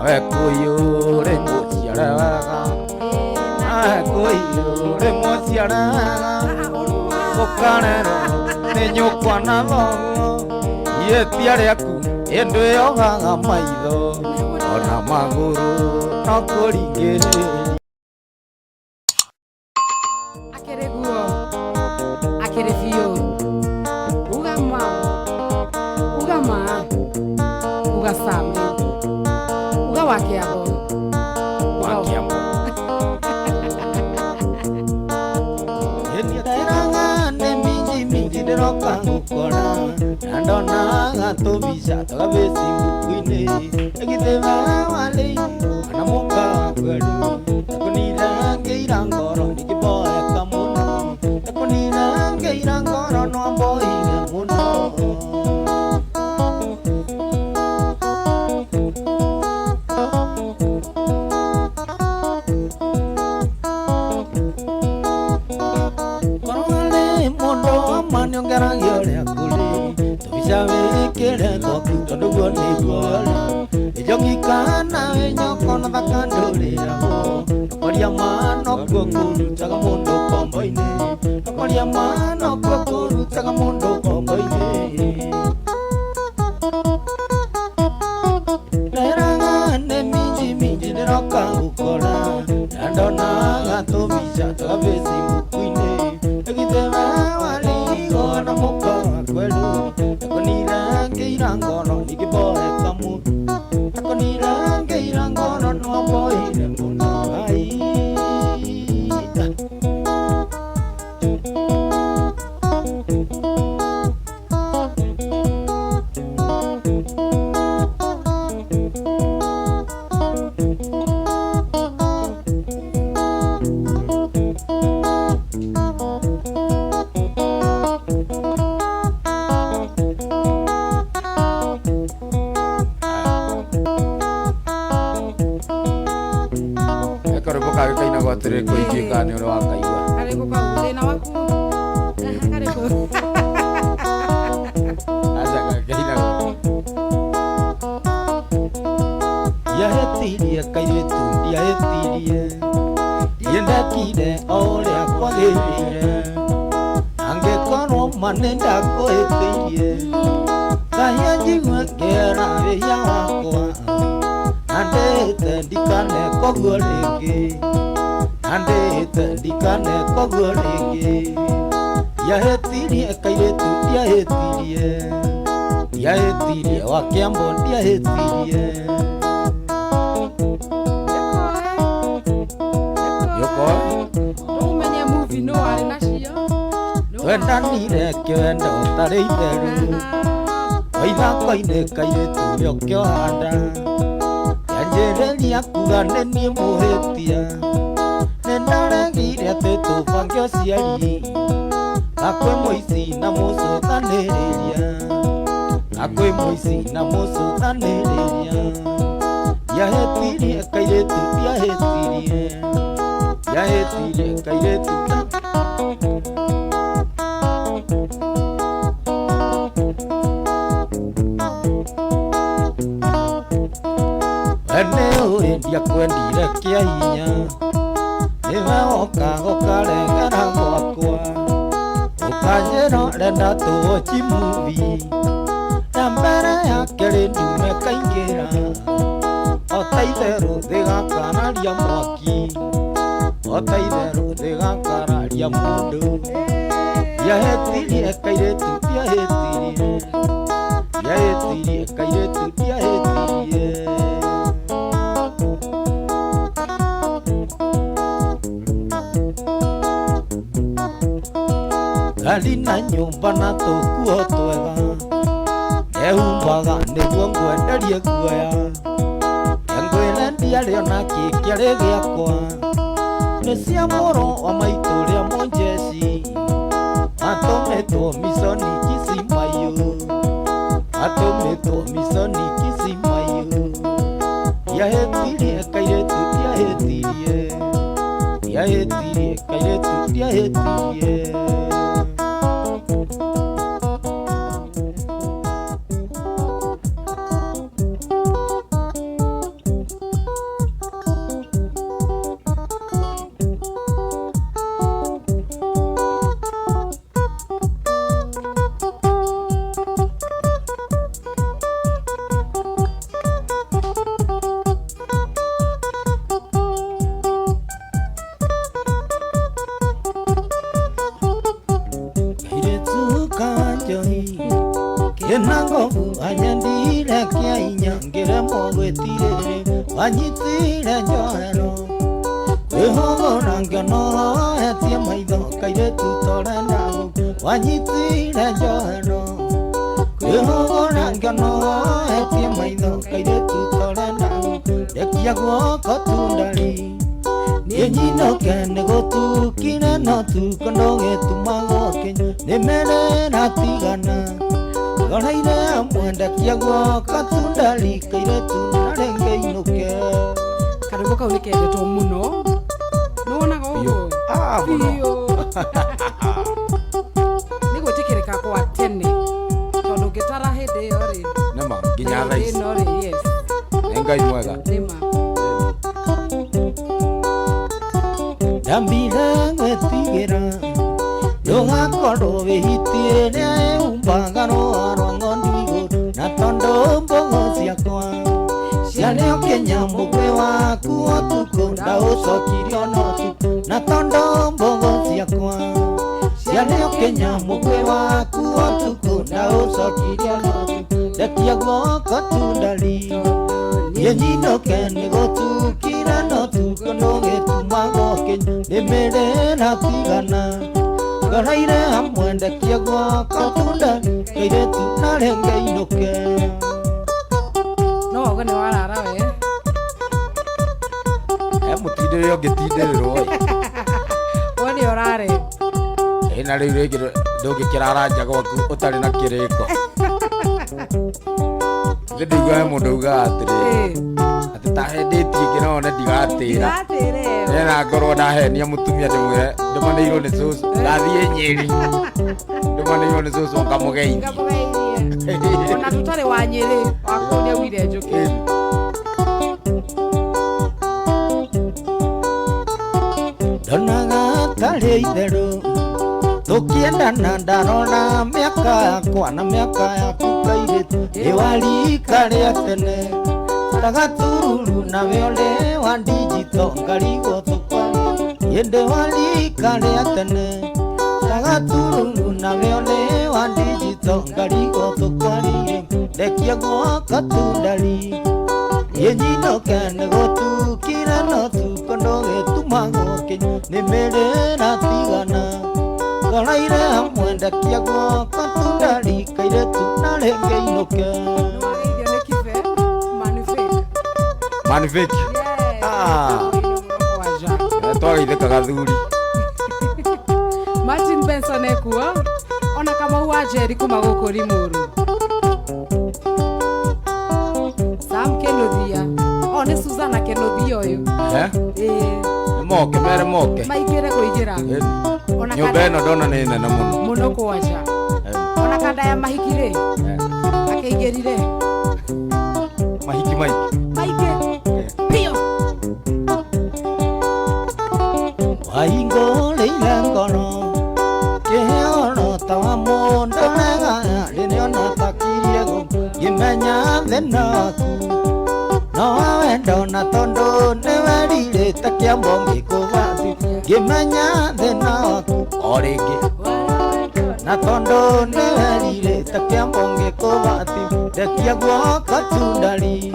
Nawe kũiyũrĩ mũciare wega, nawe kũiyũrĩ mũciare wega, ũkarerwo nĩ nyũkwa na thoguo. Ihĩtia rĩaku ĩndũ yogaga maitho ona magũrũ no kũringĩrĩria. Akĩrĩ guo, akĩrĩ biũ. Uga ma, uga ma, uga Sam rĩu, uga wa Kĩambo. Wa Kĩambo. Ndĩraga nĩ minji minji ndĩroka gũkora na ndonaga tũbica twa Facebook-inĩ ĩgithĩ warĩ na mũka wakwa rĩu ndakũnirangĩira ngoro ningĩboeka mũno ndakũnirangĩira ngoro no mboire mũno. Korwo arĩ mũndũ wa ma nĩongeragia ũrĩa kũrĩ tũbica wĩkĩre twaku tondũ guo nĩguo rĩ ĩnjoki kana ĩnyoko na thaka ndũrĩragwo nokoria ma nokuo kũrutaga mũndũ kombo-inĩ nokoria ma nokuo kũrutaga mũndũ kombo-inĩ. Nderaga nĩ minji minji ndĩroka gũkora na ndonaga tũbica twa Facebook-inĩ ĩgithĩ we warĩigo na mũka wakwa rĩu ndakũnirangĩira ngoro ningĩboeka mũno ndakũnirangĩira ngoro no mboire mũno ai. Karwĩmbo kangĩ kainagwo atĩrĩ kũingĩ kana nĩ ũrĩ wakaigua. Karĩkũ kau thĩna waku? Karĩkũ? Aca kainagwo ndiahĩtirie kairĩtu ndiahĩtirie ndiendekire o ũrĩa kwagĩrĩire angĩkorwo ma nĩndakũhĩtĩirie Ngai anjigue ngĩera wĩhia wakwa na ndĩhĩte ndikaneka ũguo rĩngĩ na ndĩhĩte ndikaneka ũguo rĩngĩ ndiahĩtirie kairĩtu ndiahĩtirie ndiahĩtirie wa Kĩambo ndiahĩtirie. Yũkoe. Ũmenye movie no warĩ nacio. Twendanire kĩwendo ũtarĩ itheru waithako-inĩ kairĩtu we ũkĩohanda kĩanjĩrĩria kuga nĩ niĩ mũhĩtia nĩndaregire atĩ tũbange ũciari gakwĩ mũici na mũcũthanĩrĩria gakwĩ mũici na mũcũthanĩrĩria ndiahĩtirie kairĩtu ndiahĩtirie ndiahĩtirie kairĩtu. We nĩũĩ ndiakwendire kĩa hinya nĩwe woka ũkaregera gwakwa ũkanjĩra ũrenda tũwatch movie ya mbere ya kerĩ ndume kaingĩra o ta itherũ thĩgakararia mwaki o ta itherũ thĩgakararia mũndũ ndiahĩtirie kairĩtu ndiahĩtirie ndiahĩtirie kairĩtu ndiahĩtirie. Ngari na nyũmba na tũkuo twega ndehumbaga nĩguo ngwenderie guoya ngwĩre ndiarĩ ona kĩ kĩarĩ gĩakwa nĩ cia mũrũ wa maitũ ũrĩa mũnjeci atũmĩtwo miconi Kisimayu atũmĩtwo miconi Kisimayu ndiahĩtirie kairĩtu ndiahĩtirie ndiahĩtirie kairĩtu ndiahĩtirie. Ngĩremwo gwĩtirĩrĩ wanyitire njohero kwĩhũgũra ngĩonoretie maitho kairĩtu torenda wanyitire njohero kwĩhũgũra ngĩonoretie maitho kairĩtu torenda rekia guoko tu ndari niĩ nyinũke nĩ gũtukire no tuko ndũgĩtumagwo kĩnyũ nĩ merera tigana ngoreire mwendekia guoko tu ndari kairĩtu narĩ ngĩinũke. Karwĩmbo kau nĩ kendetwo mũno. Nĩwonaga ũguo? Ah, mũno. Biũ. Nĩ gwĩtĩkĩrĩka kwa tene tondũ ũngĩtara hĩndĩ ĩyo rĩ Nĩma nginya thaa ici. Ĩno rĩ, yes. Nĩ Ngai mwega. Nĩma. Ndambire gwĩtigĩra ndũgakorwo wĩhiti ĩrĩa ĩhumbaga rũa rwa ng'ondu igũrũ na tondũ mbũgũ ciakwa ciarĩ o kĩnya mũgwĩ waku ũtukũ ndaũcokirie ona ũtukũ na tondũ mbũgũ ciakwa ciarĩ o kĩnya mũgwĩ waku ũtukũ ndaũcokirie ona ũtukũ ndekia guoko tu ndari niĩ nyinũke nĩ gũtukire no tukũ ndũgĩtumagwo kĩnyũ nĩ mĩrĩra tigana ngoreire hamwe ndekia guoko tu ndari kairĩtu narĩ ngĩinũke. No wauga nĩ warara we. He mũtindĩrĩre ũngĩtindĩrĩrwo ĩ. We nĩ ũrare. Ĩ na rĩu rĩngĩ ndũngĩkĩrara nja gwaku ũtarĩ na kĩrĩko. Nĩ ndaigua he mũndũ augaga atĩrĩrĩ atĩ ta hendĩtie ĩngĩ no one ndigatĩra. Ndigatĩre. Nena ngorwo ndahenia mũtumia ndĩmwĩre ndũmanĩirwo nĩ cũcũ ndathiĩ Nyĩrĩ ndũmanĩirwo nĩ cũcũ ngamũgeithie. Ngamũgeithie. Ona tũtarĩ wa Nyĩrĩ waku nĩ augire njũke. Ndonaga tarĩ itherũ tũkĩendana ndarora mĩaka yakwa na mĩaka yaku kairĩtu ĩ wa rika rĩa tene ta gatururu nawe ũrĩ wa ndijito ngarigwo tũkwaria ĩndĩ wa rika rĩa tene ta gatururu nawe ũrĩ wa ndijito ngarigwo tũkwaria ndekia guoko tu ndari niĩ nyinũke nĩ gũtukire no tukũ ndũgĩtumagwo kĩnyũ nĩ mĩrĩra tigana ngoreire hamwe ndekia guoko tu ndari kairĩtu narĩ ngĩinũke. Nĩwageithio nĩ Kibe Manufake. Manufake. Yes. Ah. Kwaja. Twageithĩka gathuri. Martin Benson ekuo ona Kamau wa Njeri kuma gũkũ Limuru. Sam Kenothia. O nĩ Susanna Kenothia ũyũ. Eh? Ĩĩ. Nĩ moke mere moke. Maingĩre kũingĩra. Ona Nyũmba kanda ĩno ndona nĩ nene mũno. mũno kwaja. Ona kanda ya mahiki rĩ akĩingĩrire. Mahiki maingĩ. Maingĩ. Biũ. Wahingũrĩire ngoro kĩheo ta wa mũndũ ũregaya rĩrĩa ona takirie ngĩmenya thĩna waku no wa wendo na tondũ nĩwerirĩte kĩambo ngĩkũbati ngĩmenya thĩna waku O rĩngĩ. na tondũ nĩwerirĩte kĩambo ngĩkũbati ndekia guoko tu ndari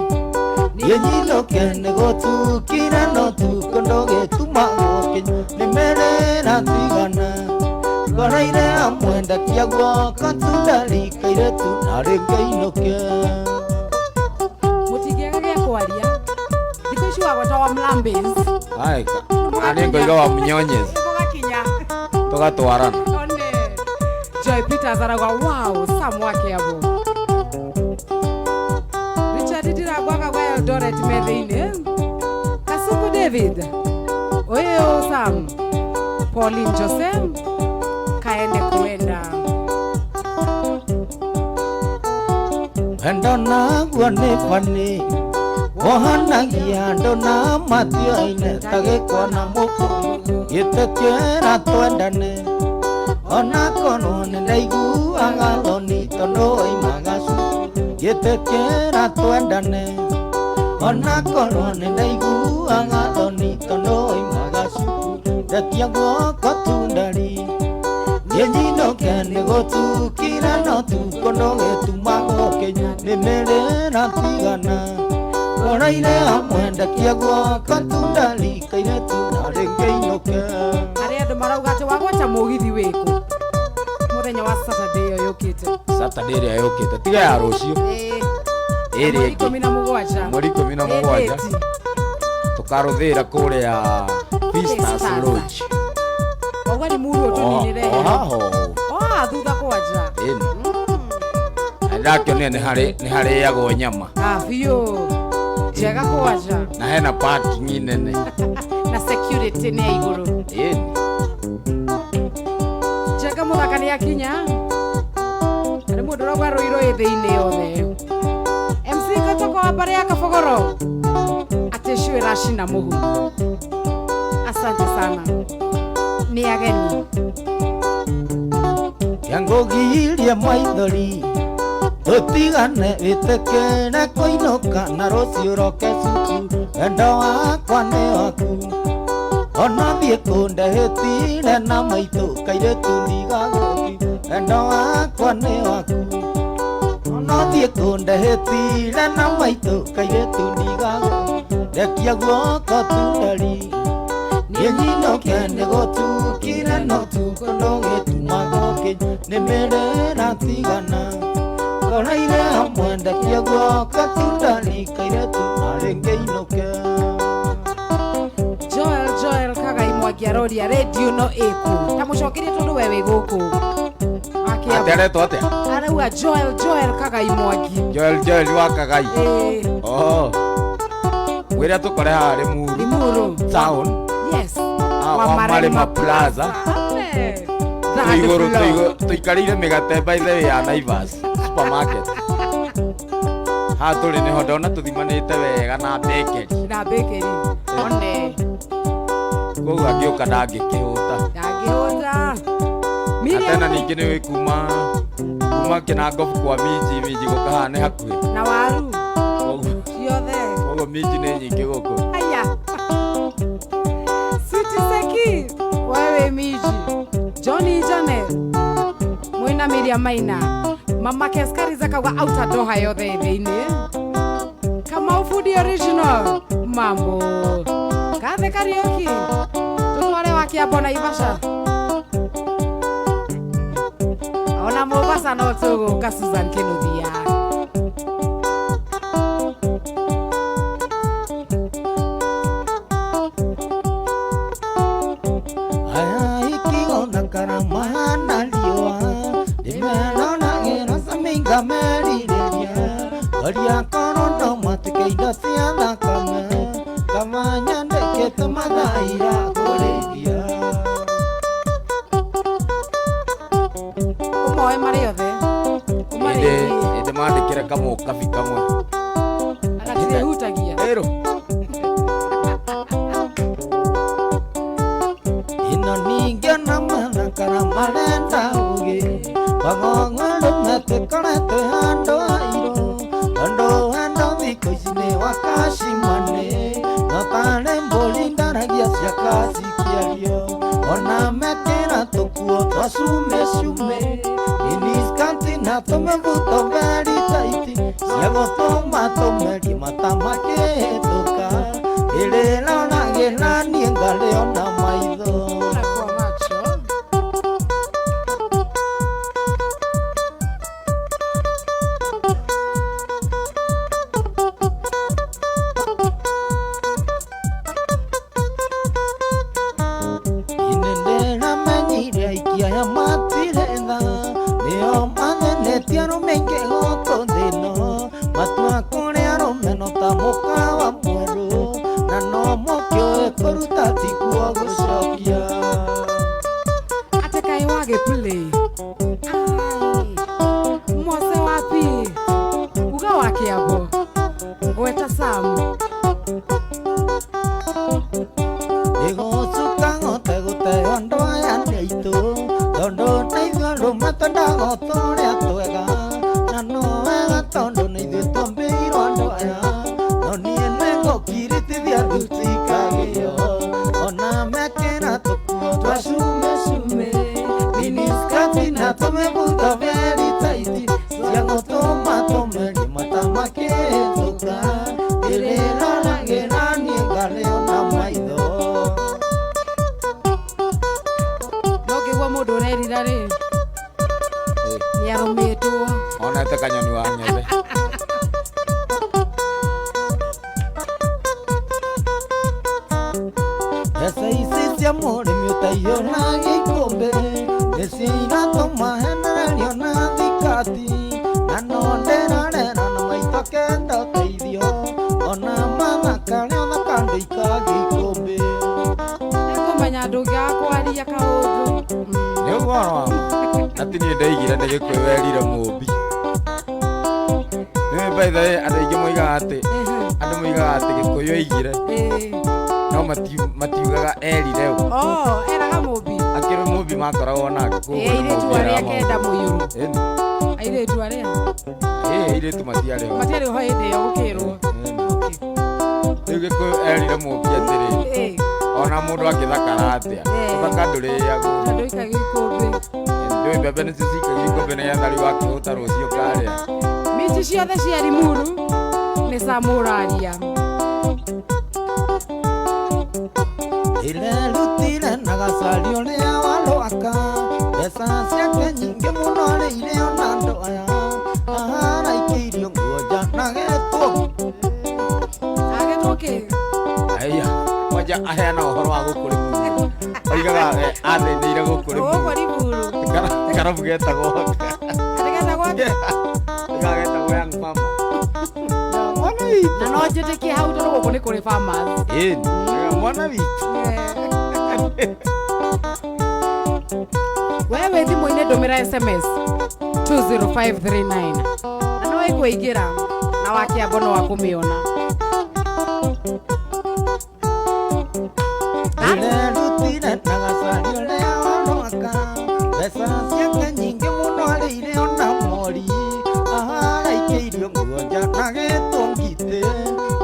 niĩ nyinũke nĩ gũtukire no tukũ ndũgĩtumagwo kĩnyũ nĩ mĩrĩra tigana ngoreire hamwe ndekia guoko tu ndari kairĩtu narĩ ngĩinũke. Mũtingĩaga gĩa kwaria. Thikũ ici wagweta wa Mlambis. Aika. Arĩ ngoiga wa Mnyonyezi. Mũgakinya. Tũgatwarana. One. Joy Peters arauga wow, Sam wa Kiambu. Richard Ndirangwa gwa Eldoret me thĩinĩ. Kasuku David. Ũyũ Sam. Pauline Jose. Kaende kuenda. Wendo naguo nĩ bani wohanagia andũ na matioine ta gĩkwa na mũkũyũ gĩtĩkĩra twendane ona korwo nĩ ndaiguaga thoni tondũ waimaga cukuru gĩtĩkĩra twendane ona korwo nĩ ndaiguaga thoni tondũ waimaga cukuru ndekia guoko tu ndari niĩ nyinũke Nĩngĩinũke nĩgũtukire no tuko ndũgĩtuma gũkĩnya nĩmĩrĩra tigana Ngoraire hamwe ndekia guoko tundari kairetu na rĩngĩ inũke. Arĩa andũ marauga atĩ wagwata mũgithi wĩkũ mũthenya wa Saturday ĩyo yũkĩte. Saturday ĩrĩa yũkĩte tiga ya rũciũ. Ĩĩ. Ĩrĩa Mweri ĩngĩ. 17. Mweri 17. Ĩ date. Tũkarũthĩra kũrĩa Vistas Vistas. Lodge. Wauga Limuru ũtũninĩre. O haho. O thutha kwanja. Ĩni. Na ndakĩonire nĩ harĩagwo nyama. Ah, biũ. Njega kwanja. Na hena parking nene. Na security nĩ ya igũrũ. Ĩni. Njega mũthaka nĩ akinya. Harĩ mũndũ ũrauga rũirũ ĩ thĩinĩ yothe. MC Kotoko wa mbarĩ ya Kabogoro. Atĩ cũ ĩracina mũhu. Asante sana. Nĩ ageni. Kĩangũgirie maithori tũtigane wĩtĩkĩre kũinũka na rũciũ roke cukuru wendo wakwa nĩ waku ona thiĩ kũndehĩtire na maitũ kairĩtu ndigagũti wendo wakwa nĩ waku ona thiĩ kũndehĩtire na maitũ kairĩtu ndigagũti ndekia guoko tundari niĩ nyinũke nĩgũtukire no tukũ ndũgĩtuma gũkĩnya nĩmĩrĩra tigana ngoraire hamwe ndekia guoko tundari kairĩtu na rĩngĩ inũke. Joel Joel Kagai Mwangi aroria radio no ĩkũ ta mũcokerie tondũ we wĩ gũkũ. Atĩ aretwo atĩa? Arauga Joel Joel Kagai Mwangi. Joel Joel wa Kagai. Ĩĩ. Oh. Mwĩre tũkore haha Limuru. Limuru. Town. Yes. Wa Marima Plaza. Ame. Twĩ igũrũ Third floor. tũikarĩire mĩgate by the way ya Naivas supermarket. Haha tũrĩ nĩho ndona tũthimanĩte wega na bakery. Na bakery. One. Koguo angĩũka ndangĩkĩhũta. Ndangĩhũta. Na Miriam. tena ningĩ nĩ wĩ kuma Kĩnangobu kwa minji minji gũka haha nĩ hakuhĩ. Na waru. Koguo Ciothe. koguo minji nĩ nyingĩ gũkũ. Aya. Sweet Seki. Wewe miji. Johnny Jane. Mwina Miriam Maina. Mama Keskari zakauga auta Doha yothe thĩinĩ. Kamau Food Original. Mambo. Kathe Kariuki. Tũtware wa Kiambo na Ivasha. Ona Mombasa no tũgũka Susan Kinuthia. Aya ikigona karama na riũa ndĩmeronagĩra caminga merirĩria waria korwo no matuĩke indo cia thakame kama nyandĩkĩte mathaira kũrĩithia. Ũmoe marĩ othe. Ĩndĩ Ũmarĩithie. ĩndĩ mandĩkĩre kamũkabi kamwe. Agatirĩhutagia. Ĩrũ. Ĩno ningĩona mathakara marenda ũgĩ wang'ong'o metĩkorete handũ hairũ tondũ handũ thikũ ici nĩ wakacimane no tarĩ mbũri ndaragia cia kacikĩario ona mekĩra tũkuo twa cume cume miniskati na tũmĩbuto very tight cia gũtũma tũmerie mata makĩhĩtũka ĩrĩroragĩra niĩ ngarĩo na maitho. Na kwa macho. Inendĩramenyire aikia aya matirĩ tha nĩo mathenetie arũme aingĩ gũkũ thĩ ĩno matua kũrĩ arũme no ta mũkawa mwerũ na no mũkĩũĩ kũruta tiguo gũcokia. Ate kaĩ wagĩ play. Ai. Mwose wapi? Uga wa Kiambo. Ngweta Sam. Nĩgũcuka gote gũteo andũ aya nĩ aitũ tondũ na ithuĩ arũme twendaga o tũrĩa twega na no wega tondũ nĩ ithuĩ twombĩirwo andũ aya no niĩ nĩngũkiritithia thutikagĩo ona mekĩra tũkuo twa cume cume miniskati na Ndĩrĩroragĩra niĩ ngarĩo na maitho. No ngĩgua mũndũ ũrerira rĩ, nĩ arũmĩtwo. Onete kanyoni wa ng'ethe. Mbeca ici cia mũrĩmi ũtaiyũra gĩkũmbĩ nĩcio iratũma henererio na thikati, na no ndĩrarera na maitho kenda ũteithio, ona mathakarĩ ũthaka ndĩikagia ikũmbĩ. Nĩngũmenya ndũngĩaga kwaria kaũndũ. Nĩ ũguo ũhoro wa ma. Na ti niĩ ndoigire nĩ Gĩkũyũ werire Mũmbi. Nĩ by the way, andũ aingĩ moigaga atĩ, andũ moigaga atĩ Gĩkũyũ oigire, no matiugaga erire ũ. Oh, eraga Mũmbi. Akĩrĩ Mũmbi makoragwo nake, koguo nĩ Airĩtu Mũmbi arĩa eraga kenda Mũmbi. mũiyũru. Ĩni. Airĩtu arĩa? Ĩĩ, airĩtu matiarĩ ho. Matiarĩ ho hĩndĩ ĩyo gũkĩrwo. Ĩni. Rĩu Gĩkũyũ erire Mũmbi atĩrĩrĩ, ona mũndũ angĩthakara atĩa, ũthaka ndũrĩagwo. Na ndũikagia ikũmbĩ. Ndũĩ mbembe nĩcio cikagia ikũmbĩ nĩgetha rĩu wakĩhũta rũciũ ũkarĩa. Minji ciothe cia Limuru nĩ Samũraria. Ndĩrerutire na gacari ũrĩa wa rwaka, mbeca ciake nyingĩ mũno arĩire ona andũ aya, aharaikĩirio nguo nja na getwo. Agetwo kĩ? Aya, kwanja aheana ũhoro wa gũkũ Limuru. Oigaga athĩnĩire gũkũ Limuru. Gũkũ Limuru. Karabu getagwo. Atĩ getagwo atĩa? Getagwo Young Farmer. Mwana witũ. Na no njĩtĩkie hau tondũ gũkũ nĩ kũrĩ farmers. Ĩni, mwana witũ. We wĩ thimũ-inĩ ndũmĩra SMS 20539 na no ĩkũingĩra na wakĩambo no akũmĩona. Ndĩrerutire na gacari ũrĩa wa rwaka, mbeca ciake nyingĩ mũno arĩire ona mori, aharaikĩirio nguo nja na getwo ngitĩ,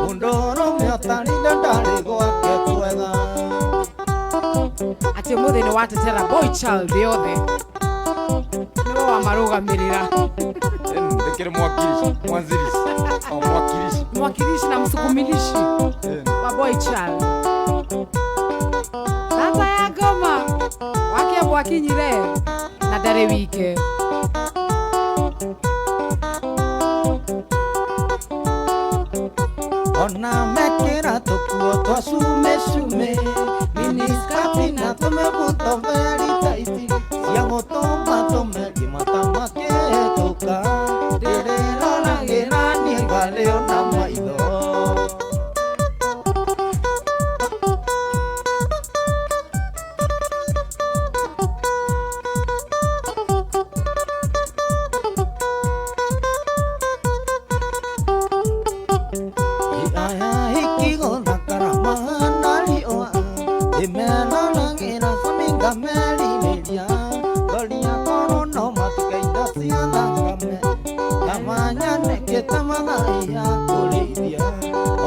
mũndũ ũrũme ũtarĩ ndarĩ gwake kwega. Atĩ ũmũthĩ nĩ watetera boy child yothe, nĩwe wamarũgamĩrĩra. Ndĩkĩrĩ mwakirishi, mwanzirishi, o mwakirishi. Mwakirishi na msukumilishi wa boy child. Tata ya ngoma wakĩambwo akinyire na ndarĩ wike. Ona mekĩra tũkuo twa cume cume, miniskati na tũmĩbuto very tight, cia gũtũma tũmerie mata makĩhĩtũka, ndĩrĩroragĩra niĩ ngarĩo na maitho.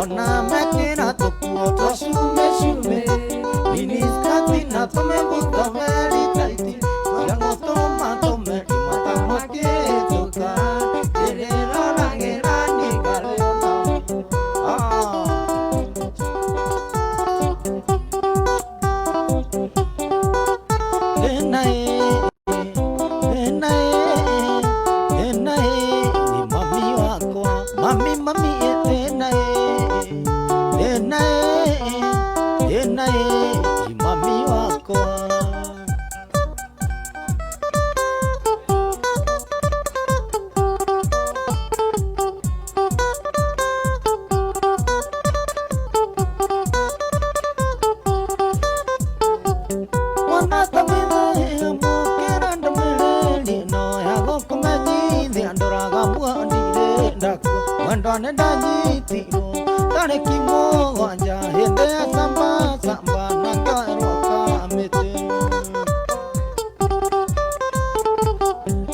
Ona mekĩra tũkuo twa cume cume, miniskati na tũmĩbuto very tight, cia gũtũma tũmerie mata makĩhĩtũka, ndĩrĩroragĩra niĩ ngarĩo na Mami wakwa, mami mami ĩna ĩna ĩna mami wakwa. Mwendwa nĩ ndanyitirwo tarĩki mũgwanja hĩndĩ ya samba samba na ngerwo kamĩtĩ.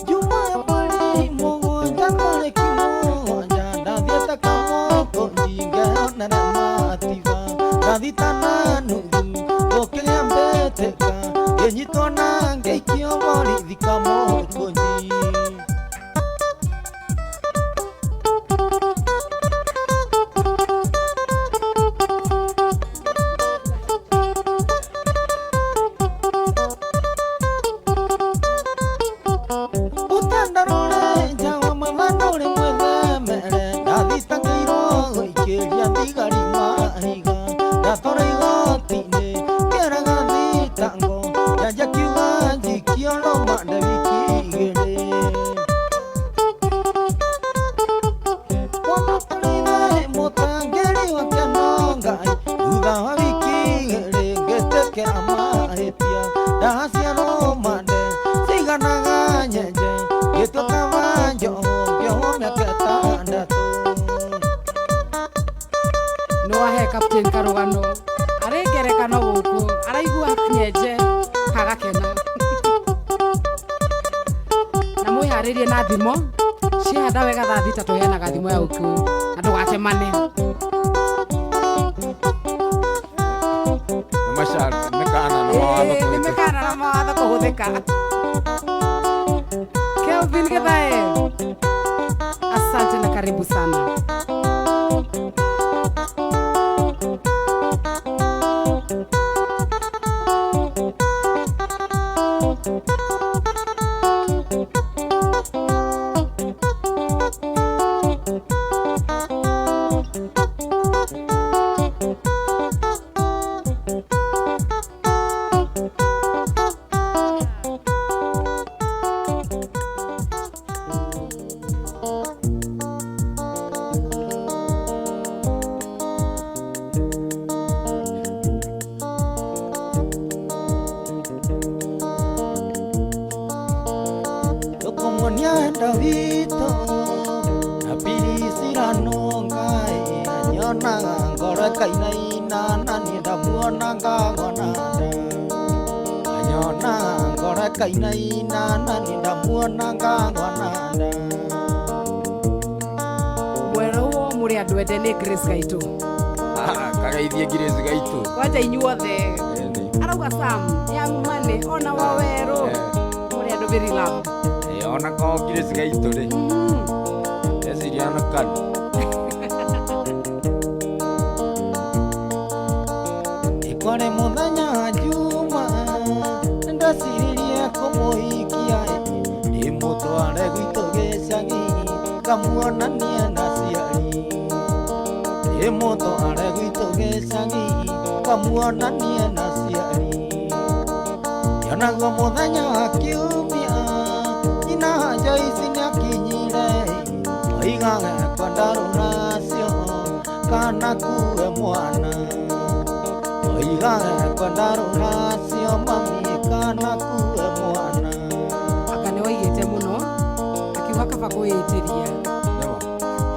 Juma ya mweri mũgwanja tarĩki mũgwanja ndathiĩte Kamũkũnji ngeyonera matiba, ndathita na nuthu gũkĩgĩa mbĩtĩka, ngĩnyitwo na ngĩikio borithi Kamũkũnji. Thigari mahiga ndatwara igoti-inĩ ngĩaraga thitango janja kiuga njikio rũmande wiki igĩrĩ. Mwana mũtangĩri wa kĩano Ngai thutha wa wiki igĩrĩ ngĩtĩkĩra mahĩtia ndaciarwo mande ciganaga nyenje ngĩtuĩka wa njoho ngĩohwo mĩaka ĩtandatũ. No ahe captain karugano arĩ ngerekano gũkũ araigua nyenje agakena na mwĩharĩrie na thimo ciahanda wega thaa thita tũheanaga thimo ya ũkĩũyũ na ndũgatemane. Nĩ mekana na mawatho Nĩ kũhĩtũka. mekana na mawatho kũhũthĩka. Kelvin Githae, asante na karibu sana. Tukumwonia wendo witũ na pirisirano Ngai anyonaga ngoro ĩkainaina na niĩ ndamuona ngagwa na nda. Anyonaga ngoro ĩkainaina na niĩ ndamuona ngagwa na nda. Mwerũ mũrĩ andũ ende nĩ Grace Gaitũ. Ah, kageithie Grace Gaitũ. Kwanja inyuothe. Ĩni. Arauga Sam, young money, ona wawerũ. Mũrĩ andũ very loved. Ona ko Grace Gaitũ rĩ. Eciria no kanu. Ĩkwarĩ mũthenya wa Juma ndaciririe kũmũhikia ndĩmũtware gwitũ gĩcagi ngamuonanie na aciari. Ndĩmũtware gwitũ gĩcagi ngamuonanie na aciari. Yonaguo mũthenya wa kiumia nyina wa Joyce nĩakinyire oigaga kwenda rũracio kana kuwe mwana. Oigaga kwenda rũracio mami kana kuwe mwana. Anga nĩ waigĩte mũno akiuga kaba kwĩĩtĩria. Nĩma.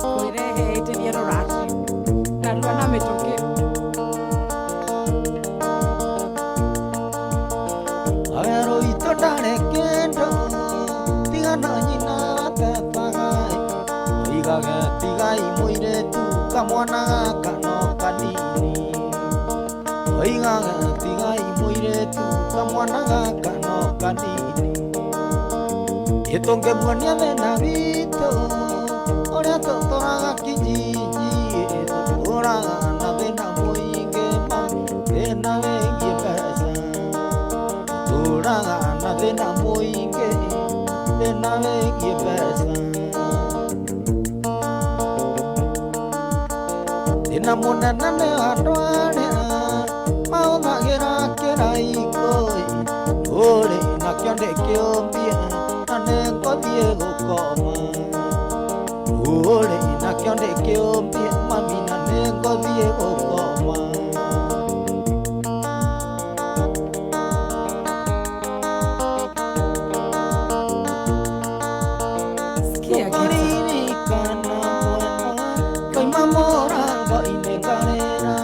Kwĩrehe ĩtĩrie rũracio narua na mĩtũkĩ. Wawerũ witũ ndarĩ kĩndũ tigana nyina atetaga oigaga tigai mũirĩtu kamwana gaka no kanini. Oigaga tigai mũirĩtu kamwana gaka no kanini. Ĩtũngĩmuonia thĩna witũ ũrĩa tũtũraga kijiji tũtũraga na thĩna mũingĩ mami thĩna wĩgiĩ mbeca. Tũtũraga na thĩna mũingĩ thĩna wĩgiĩ mbeca. Thĩna mũnene nĩ andũ arĩa mahũthagĩra kĩraikũ ũrĩ nakĩo ndĩkĩũmbie na nĩngũthiĩ gũkoma. Ũrĩ nakĩo ndĩkĩũmbie mami na nĩngũthiĩ gũkoma. Sikia gita. Kũririkana mwena koima mũrango-inĩ ngarĩra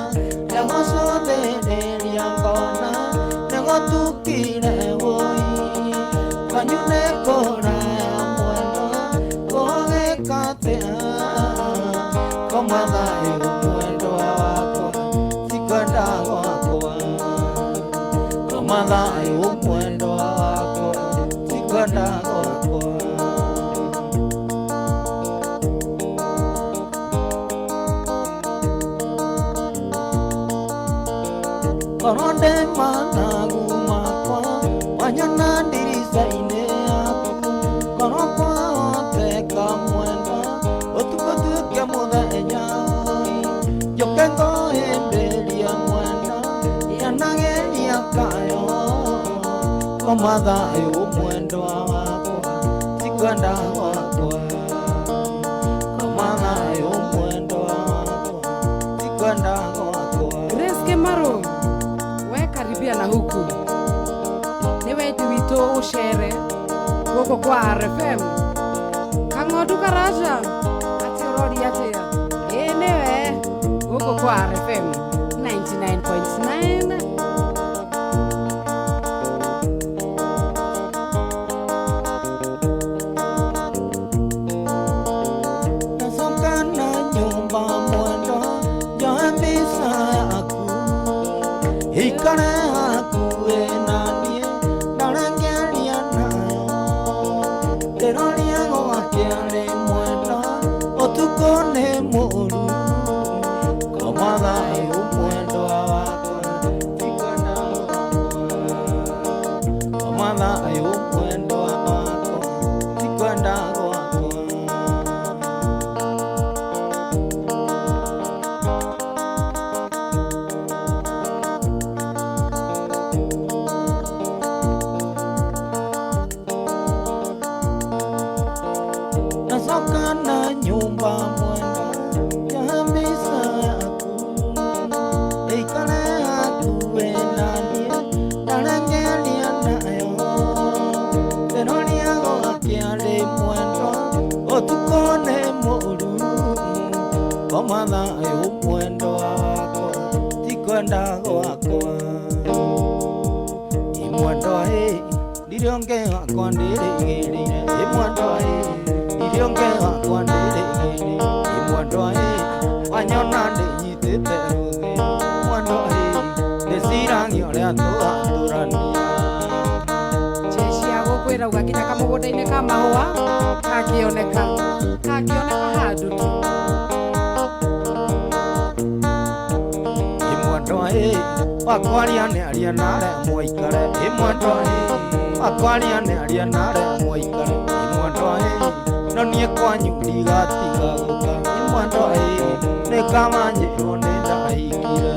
ndagũcũthĩrĩria ngona nĩgũtukire wũi kwanyu nĩ kũraya mwendwa ngũgĩka atĩa koma thayũ mwendwa wakwa tikwenda gwakwa. Koma thayũ mwendwa wakwa tikwenda gwakwa. Korwo ndĩ mathagu makwa wanyona ndirica-inĩ yaku korwo kwahoteka mwendwa ũtukũ tuĩke mũthenya oi Kengohĩmbĩria mwendwa yanageria kayo koma thayũ mwendwa wakwa tikwenda gwakwa koma thayũ mwendwa wakwa tikwenda gwakwa. Grace Kimaru, we karibia na huku nĩ wendi witũ ũcere gũkũ kwa RFM. Kang'ondu Karaja atĩ ũroria atĩa? Ĩĩ nĩwe gũkũ kwa RFM 99.9. Nacoka na nyũmba mwendwa njoe mbica yaku ikare hakuhĩ na niĩ ndarengeria nayo ndĩroria gwakĩarĩ mwendwa ũtukũ nĩ mũũru koma thayũ mwendwa wakwa tikwenda gwakwa koma thayũ mwendwa wakwa tikwenda gwakwa. Nacoka na nyũmba mwendwa ya mbica yaku ĩikare hakuhĩ na niĩ ndarengeria nayo ndĩroria gwakĩarĩ mwendwa ũtukũ nĩ mũũru koma thayũ mwendwa wakwa tikwenda gwakwa imwendwa ĩ ndirĩ ũngĩ wakwa ndĩrĩgĩrĩire imwendwa ĩ ndirĩ ũngĩ wakwa ndĩrĩgĩrĩire imwendwa ĩ wanyona ndĩnyitĩte rũthĩ mwendwa ĩ ndĩciragia ũrĩa tũgatũrania. Jeshi ya gũkũ ĩrauga nginya kamũgũnda-inĩ ka mahũa kakĩoneka kakĩoneka handũ tu. Imwendwa ĩ wakwaria nĩ aria naremwo ikare imwendwa ĩ wakwaria nĩ aria naremwo ikare imwendwa ĩ no niĩ kwanyu ndigatiga gũka imwendwa ĩ nĩ kama njĩrwo nĩ ndahikire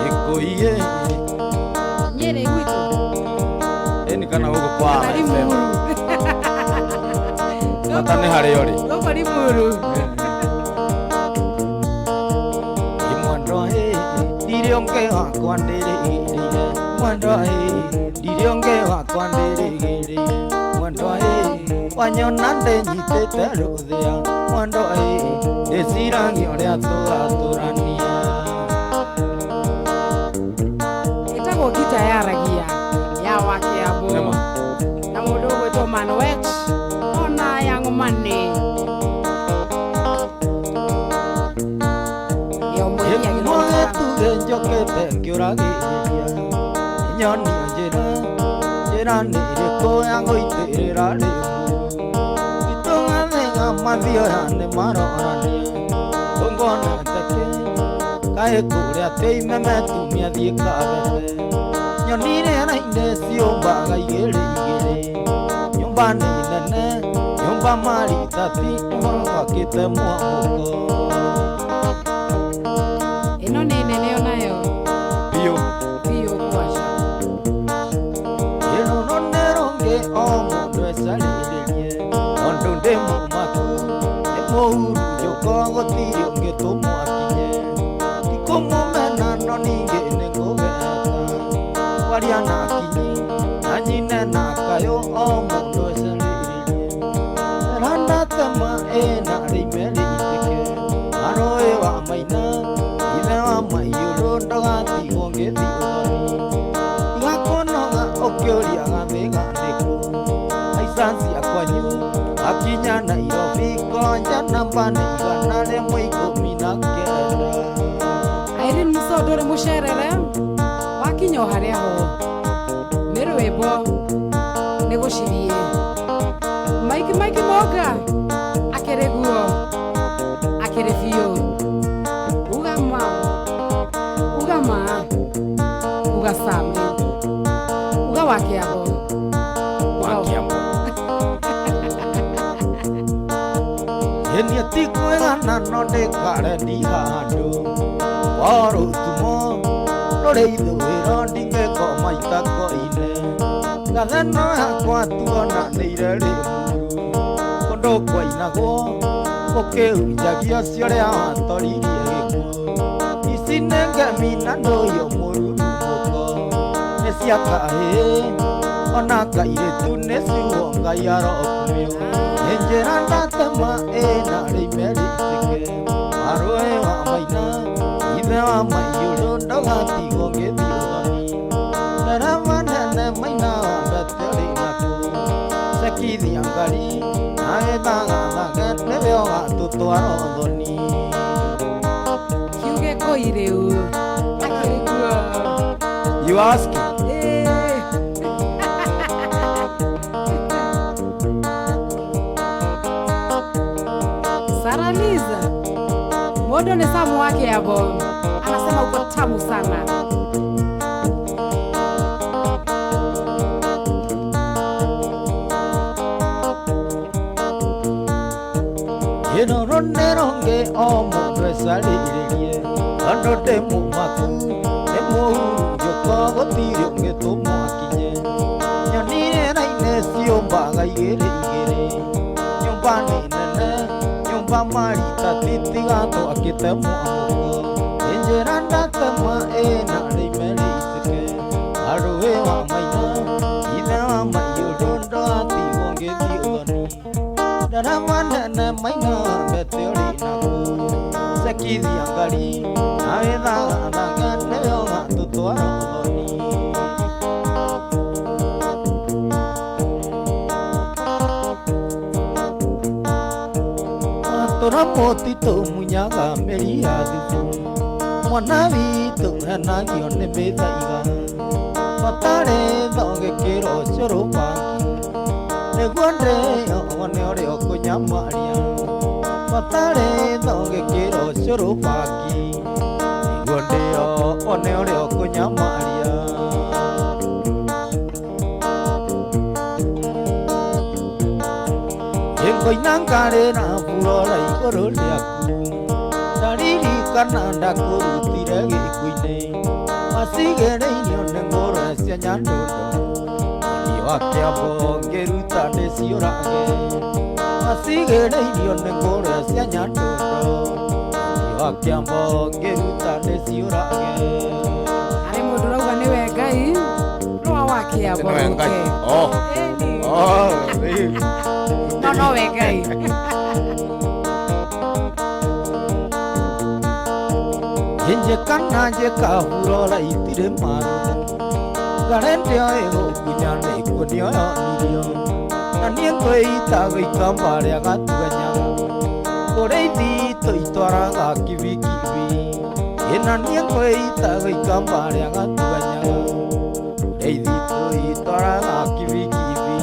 ĩkũiĩ. Nyĩrĩ gwitũ. Ĩni kana gũkũ kwa Kana RFM. Limuru. Bata nĩ harĩa ũrĩ. Gũkũ Limuru. Imwendwa ĩ ndirĩ ũngĩ wakwa ndĩrĩgĩrĩire mwendwa ĩ ndirĩ ũngĩ wakwa ndĩrĩgĩrĩire mwendwa ĩ wanyona ndĩnyitĩte rũthĩa mwendwa ĩ ndĩciragia ũrĩa tũgatũrania. Ĩtagwo ngita yaragia ya Wakĩambo Nĩma. na mũndũ ũgwĩtwo Manuet ona ya ng'omani yo mwendia. Gĩkumo gĩtuge njokete ngĩũragĩrĩria nyonia njĩra njĩra nĩ ĩrĩkũ ya gũitĩrĩra rĩmũ itũgathĩga mathioya nĩ marorania tũngonete kĩ kaĩ kũrĩa tĩimemetumia thiĩ kabete nyoni rĩera-inĩ ciũmbaga igĩrĩ igĩrĩ nyũmba nĩ nene nyũmba maritati gwakĩte mwamũko. Ĩno nĩ nene onayo. Biũ. Biũ kwaca. Ĩrũrũ nĩ rũngĩ o mũndũ ecarĩrĩrie tondũ ndĩ mũmaku nĩ mũhurunjũko gũtirĩ ũngĩ tũmwakinye ndikũmũmena no ningĩ nĩ ngũgeta kwaria na kinyi na nyine na kayũ o mũndũ ecarĩrĩrie randatema ĩna rĩime rĩitĩke arũĩ wa maina ithe wa maiyũrũ ndũgatigwo ngĩthiĩ ũthoni igakunoga ũkĩũria gathĩga nĩkũ aicanci akwanyu akinya Nairobi konja namba nĩ 119. Irene Musodo ũrĩ mũcerere wakinya o harĩa ho nĩ rwĩmbo nĩ gũcirie Mike Mike Moga akĩrĩ guo akĩrĩ biũ ugama ugama uga Sami uga Wakĩambo. Wakĩambo. Ĩni ti Mwĩgana no ndĩkarendi handũ Warutumo rũrĩ ithũĩro ndingĩkoma itako-inĩ Gatheno yakwa tuona nĩire rĩ muru Kũndũ kwainagwo gũkĩhunjagio ciũrĩa watoririe gĩkuũ Ici nĩ ngemi na ndũhiũ mũrurumũko Nĩ cia kahĩĩ ona kairĩtu nĩ ciugo Ngai arokumio Nĩ njĩra ndatema ĩna rĩime rĩitĩke Marũĩ wa maina ithe wa maiyũrũ ndũgatigwo ngĩthiĩ ũthoni Ndereba nene maina wambete ũrĩ nakũ Cekithia ngari na wĩthagathage nĩwe ũgatũtwara ũthoni Kiuge koi rĩu akĩrĩ kuo. You ask. Sara Liza Modo ni Samu wake hapo anasema uko tamu sana. Ĩno nĩ rũngĩ o mũndũ ecarĩrĩrie Tondũ ndĩ mũmaku nĩ mũhurunjũko gũtirĩ ũngĩtũmwo akinye Nyoni rĩera-inĩ ciũmbaga igĩrĩ igĩrĩ Nyũmba nĩ nene nyũmba marita titiga twakĩte mwamũko Nĩ njĩra ndatema ĩna rĩime rĩitĩke Marũĩ wa maina ithe wa maiyũrũ ndũgatigwo ngĩthiĩ ũthoni Ndereba nene maina mbete ũrĩ nakũ Cekithia ngari na wĩthagathaga nĩwe ũgatũtwara ũthoni Atũra mũtitũ munyaga mĩri ya thubu Mwana witũ henagio nĩ mĩthaiga Batarĩ thogekĩro cũrũ bangi Nĩguo ndĩo one ũrĩa ũkũnyamaria Batarĩ thogekĩro cũrũ bangi Nĩguo ndĩo one ũrĩa ũkũnyamaria Ngoina ngarĩra burora igũrũ rĩaku Ndaririkana ndakũrutire gĩkuũ-inĩ Macigĩrĩirio nĩ ngũrwe cia Nyandũndũ Mũriũ wa Kĩambo ngĩruta ndĩciũrage Macigĩrĩirio nĩ ngũrwe cia Nyandũndũ Mũriũ wa Kĩambo ngĩruta ndĩciũrage Harĩ mũndũ ũrauga nĩwe Ngai rwa wa Kĩambo Nĩwe Ngai. rũke. Oh. Ĩni. Oh, rĩu. No nowe Ngai. Njĩka na njĩka burora itirĩ marũrũ Ngare ndĩoĩ gũkunya nĩkuo nĩoyonirio Na niĩ ngwĩita gũikamba rĩa gatuanyaga Kũrĩ ithitũ itwaraga kibikibi Ĩna niĩ ngwĩita gũikamba rĩa gatuanyaga Kũrĩ ithitũ itwaraga kibikibi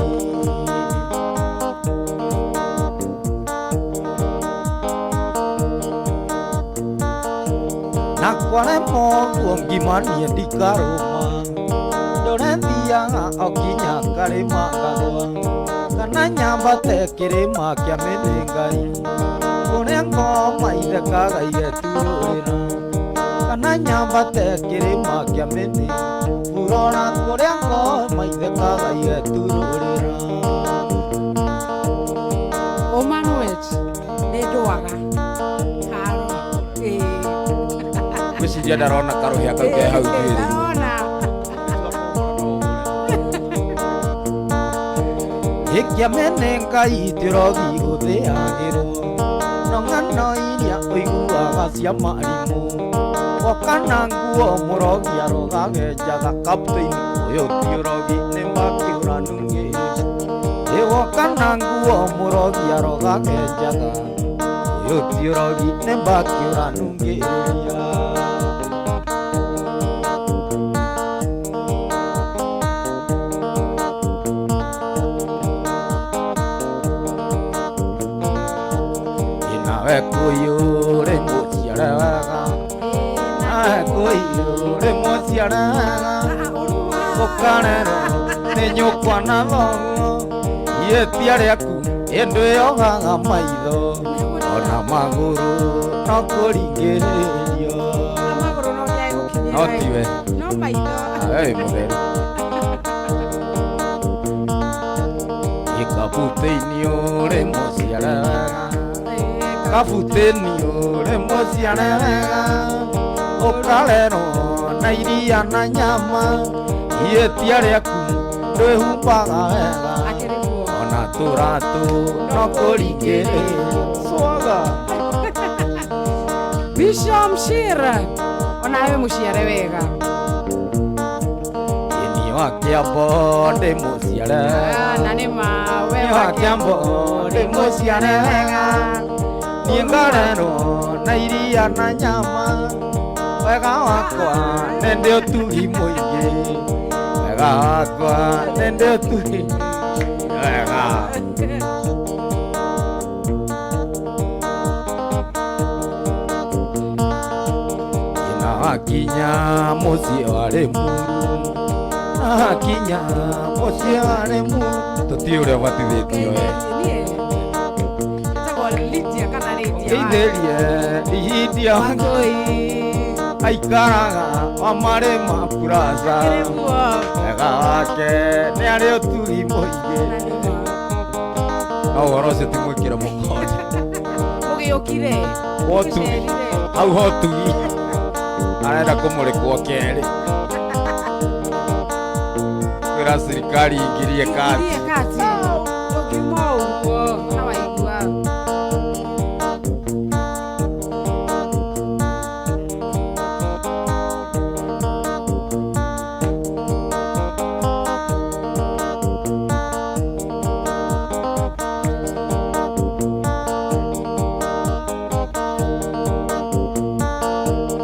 Na kwaremwo ũguo ngima niĩ ndikarũma Ndũre thiaga o nginya karĩma ngagũa Kana nyambate kĩrĩma kĩa mĩthĩngai Kũrĩa ngoma ithekaga igeturũrĩra Kana nyambate kĩrĩma kĩa mĩthĩ Burora kũrĩa ngoma ithekaga igeturũrĩra Omanuet nĩ ndwaga karo. Ĩĩ. Ngwĩciria ndarona karũhĩa kau ke hau njuĩrĩ. Ndarona. Ĩkĩamene Ngai tĩrogi gũthĩagĩrwo No ng'ano iria ũiguaga cia marimũ Woka na nguo mũrogi arogage njaga Captain ũyũ ti ũrogi nĩ makĩũranungĩrĩria Ĩ woka na nguo mũrogi arogage njaga Ũyũ ti ũrogi nĩ makĩũranungĩrĩria Nawe kũiyũrĩ mũciare wega Nawe kũiyũrĩ mũciare wega Ũkarerwo nĩ nyũkwa na thoguo Ihĩtia rĩaku ĩndũ yogaga maitho Ona magũrũ no kũringĩrĩrio. Na magũrũ no ndiae gũkinyĩra. No tiwe. No maitho. We wĩ mũtheru. Gĩkabutĩini ũrĩ mũciare wega. Kabutĩni ũrĩ mũciare wega. Ũkarerwo na iria na nyama. Ihĩtia rĩaku ndwĩhumbaga wega. Akĩrĩ guo. Ona tũratũ no kũringĩrĩrio. Swaga. Bishop Mshira. Onawe mũciare wega. Ĩni wa Kĩambo ndĩ mũciare Ah, wega. na nĩ ma we Nĩ wa Kĩambo ndĩ mũciare wega. Niĩ ngarerwo na iria na nyama. Wega wakwa nĩ ndĩ ũtugi mũingĩ. Wega wakwa nĩ ndĩ ũtugi. Wega. Ĩna wakinya mũciĩ warĩ muru. Akinya mũciĩ warĩ muru. Tũtiũĩ ũrĩa ũbatithĩtio we. Niĩ njĩtagwo Lydia kana Lydia. Ngeithĩrie ihindia Wangũi. aikaraga wa marĩma Plaza. Akĩrĩ guo. Wega wake nĩ arĩ ũtugi mũingĩ. Na nĩ ma. No ũhoro ũcio ti mwĩkĩre mũkondi. Ũgĩũkire. Wotugi. Ũgĩcerire. Hau hotugi. Arenda kũmũrĩkwo kerĩ. Kwĩra thirikari ingirie kati. Ingirie kati. Ndũngiuma ũguo na waigua.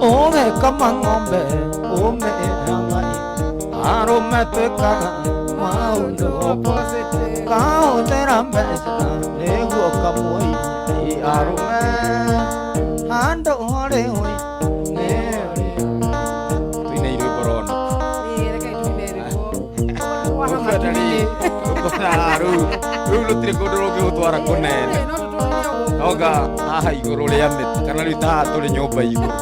Ũgekama ng'ombe ũmĩhangai arũme twĩkaga maũndũ Opposite. kahũthĩra mbeca nĩguo kamũinya arũme handũ horĩ hoi Tuine rwĩmbo rono. Ĩĩ, reke tuine rwĩmbo. Twaha Ũkwenda rĩ, matu-inĩ. ũkona rĩu rĩu rũtirĩ kũndũ rũngĩgũtwara kũnene. Ĩĩ, no tũtũrire ũguo. Noga haha igũrũ rĩa mĩtĩ kana rĩu ta haha tũrĩ nyũmba igũrũ.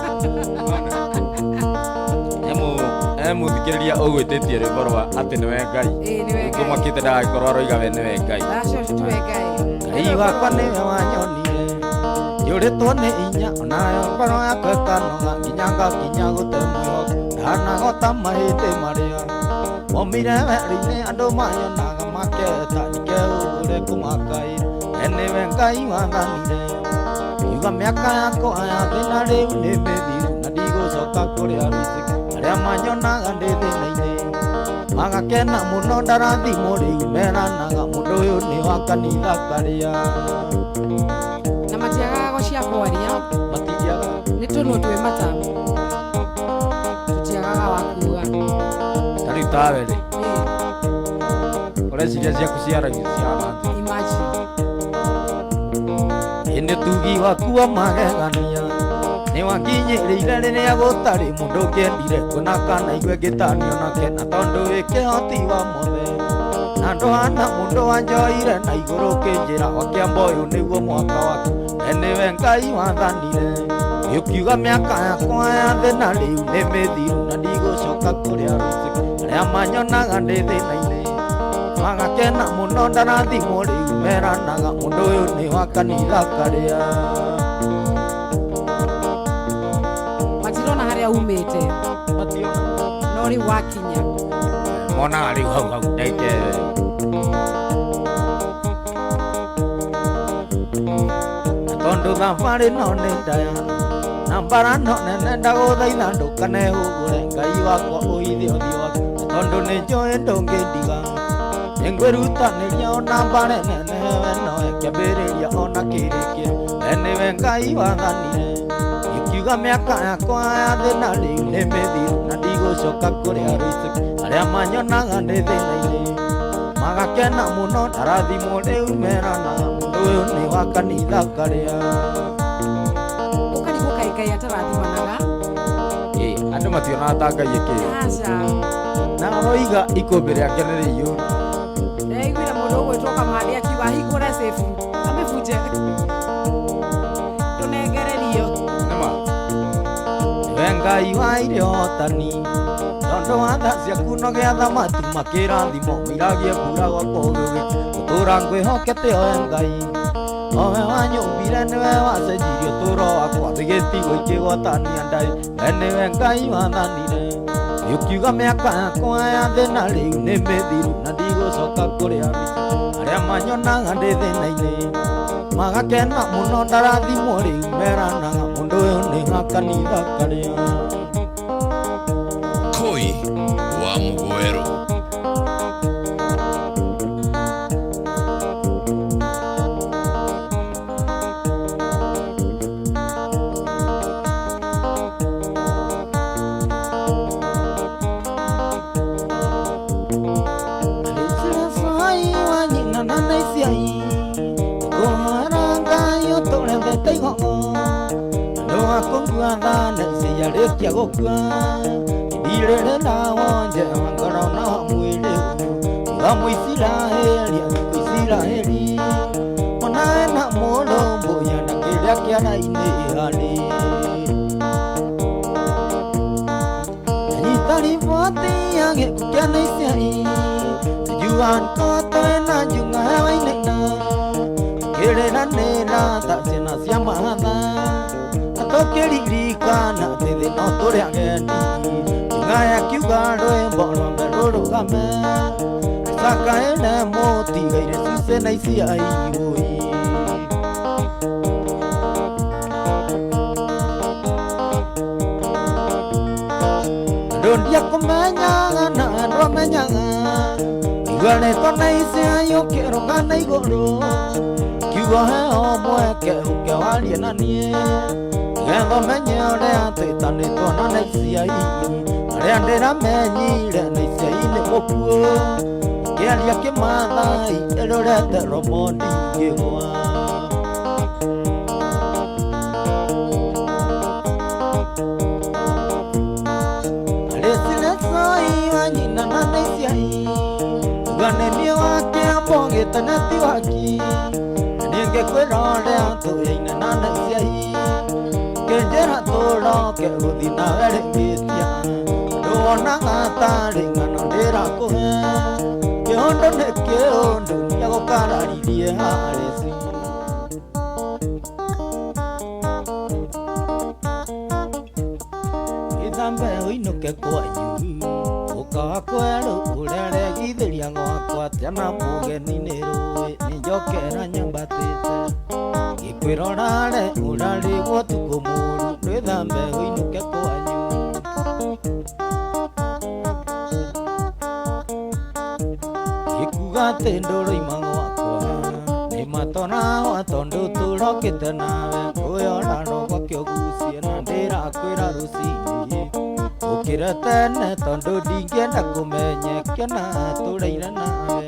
He mũthikĩrĩria ũgwĩtĩtie rwĩmbo rwa atĩ nĩwe Ngai. Ĩĩ, nĩwe Ngai. Tũmakĩte ndagagĩkorwo aroiga we nĩwe Ngai. Acio ũcio tiwe Ngai. Ngai wakwa nĩwe wanyonire njũrĩtwo nĩ inya onayo ngoro yakwa ĩkanoga nginya ngakinya gũte mwĩhoko ndanagota mahĩndĩ marĩa momire werũ-inĩ andũ manyonaga maketa ndikehũgũre kũmakaĩra we nĩwe Ngai wathanire ngiuga mĩaka yakwa ya thĩna rĩu nĩ mĩthiru na ndigũcoka kũrĩa rũiciki arĩa manyonaga ndĩ thĩna-inĩ magakena mũno ndarathimwo rĩu meranaga mũndũ ũyũ nĩ wa kanitha karĩa Na matiagaga go cia kwaria. matingiaga. Nĩ tũnua twĩ mata. Tũtiagaga wa kuuga. Ta rĩu tawe rĩ, Ĩĩ, ũreciria ciaku ciaragio cihana atĩa? imagine. Ĩnĩ tugi waku wa magegania nĩ wakinyĩrĩire rĩrĩa gũtarĩ mũndũ ũngĩendire kuona kana igue ngĩtanio nake na tondũ wĩ kĩhoti wa mothe na ndũhana mũndũ wanjoire na igũrũ ũkĩnjĩra wa Kĩambo ũyũ nĩguo mwaka waku we nĩwe Ngai wathanire ũkiuga mĩaka yakwa ya thĩna rĩu nĩ mĩthiru na ndigũcoka kũrĩa rũiciki arĩa manyonaga ndĩ thĩna-inĩ magakena mũno ndarathimwo rĩu meranaga mũndũ ũyũ nĩ wa kanitha karĩa. Matirona harĩa umĩte. Mationa. No rĩu wakinya. Monaga rĩu hau hau ndagĩka ĩyo. Na tondũ thabarĩ no nĩ ndaya na mbara no nene ndagũthaitha ndũkanehũgũre Ngai wakwa ũithe ũthiũ waku na tondũ nĩ njũĩ ndũngĩndiga nĩngwĩrutanĩria ona mbare nene we nowe kĩambĩrĩria ona kĩrĩkĩro we nĩwe Ngai wathanire ũkiuga mĩaka yakwa ya thĩna rĩu nĩ mĩthiru na ndigũcoka kũrĩa rũiciki arĩa manyonaga ndĩ thĩna-inĩ magakena mũno ndarathimwo rĩu meranaga mũndũ ũyũ nĩ wa kanitha karĩa. Ũkarigwo kaĩ Ngai atarathimanaga. Ĩĩ, andũ mationaga ta Ngai ĩkĩrĩ. Aca. Na aroiga ikũmbĩ rĩake nĩ rĩiyũru. Ndĩraiguire mũndũ ũgwĩtwo Kamande akiuga ahingũre safe amĩbunje. Ngai wa irĩhotani tondũ wa tha ciaku no gĩatha matu makĩrathimo mũiragie mbura gwakwa ũgĩũgĩ gũtũra ngwĩhokete oe Ngai owe wanyũmbire nĩwe wacenjirie ũtũũro wakwa thĩ gĩtigo ikĩgwatania ndaĩ we nĩwe Ngai wathanire ũkiuga mĩaka yakwa ya thĩna rĩu nĩ mĩthiru na ndigũcoka kũrĩa arĩa manyonaga ndĩ thĩna-inĩ magakena mũno ndarathimwo rĩu meranaga mũndũ ũyũ nĩ wa kanitha karĩa Koi wa Mugweru. Alĩciracai wa nyina na naiciai kũhara Ngai ũtũrethete igogo andũ akũngua tha naiciarĩkia gũkua ndirĩrĩ na wonje wa ngoro na wa mwĩrĩ tiga Mũisiraeli Isiraeli ona ena mũrũmbũya na kĩrĩa kĩara-inĩ harĩ nyita riboti ya gĩkuũ kĩa naiciai Juan koto na junga wainena kĩrĩranĩra tha ciana cia mahatha na tũkĩririkana atĩ thĩ no tũrĩ ageni Junga yakiuga rwĩmbo rwambe rũrũgame cakaĩre mũtigaire cuce na iciai wũi andũ ndiakũmenyaga na andũ amenyaga igua rĩtwa na iciai ũkĩrũga na igũrũ kiugo heo mweke ũke warie na niĩ nĩgetha ũmenye ũrĩa twĩtanĩtwo na naiciai arĩa ndĩramenyire naiciai nĩ mũkuũ kĩaria kĩmathai ĩrorete romo ndingĩgwa Alĩcirecai wa nyina na naiciai uga nĩ niĩ wa kĩambo gĩtene ti waki na niĩ ngĩkwĩra ũrĩa tũyaine na naiciai kĩnjĩra tũroke gũthiĩ nawe rĩngĩtia ndũwonaga tarĩ ng'ano ndĩrakũhe kĩũndũ nĩ kĩũndũ nĩagũkararirie harĩci Ithambe ũinũke kwanyu ũkawa kwerũ ũreregithĩria gwakwa atĩa na mũgeni nĩ rũĩ nĩnjokera nyambatĩte ngĩkwĩra ũrare ũrarĩgwo ũtukũ mũũru rwĩthambe ũinũke kwanyu ngĩkuga atĩ ndũroima gwakwa nĩ matorawa tondũ tũrokĩte nawe ũyũ gwake ũgucie na ndĩrakwĩra rũcinĩ ũkĩre tene tondũ ndingĩenda kũmenyeke na tũraire nawe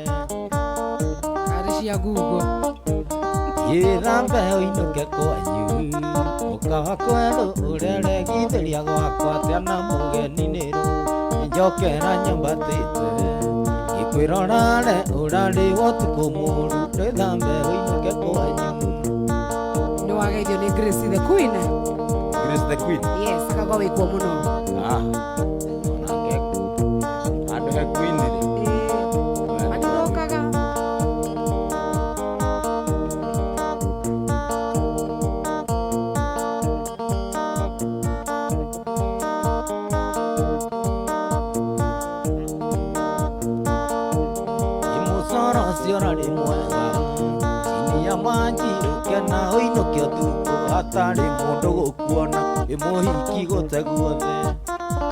Kari cia Google. Gĩthambe ũinũke kwanyu ũkawa kwerũ ũreregithĩria gwakwa atĩa na mũgeni nĩ rũĩ njokera nyambatĩte ngĩkwĩra ũrare ũrarĩwo ũtukũ mũũru rwĩthambe ũinũke kwanyu Nĩ wageithio nĩ Grace the Queen. Grace the Queen. Yes, akagwa wĩkuo mũno. Ah. Onake handũ he Queen rĩ. Atũrokaga. Mũcoro ũcio ũrarĩ mwega chini ya maji ũkena ũinũke ũtukũ hatarĩ mũndũ gũkuona wĩ mũhiki gũte guothe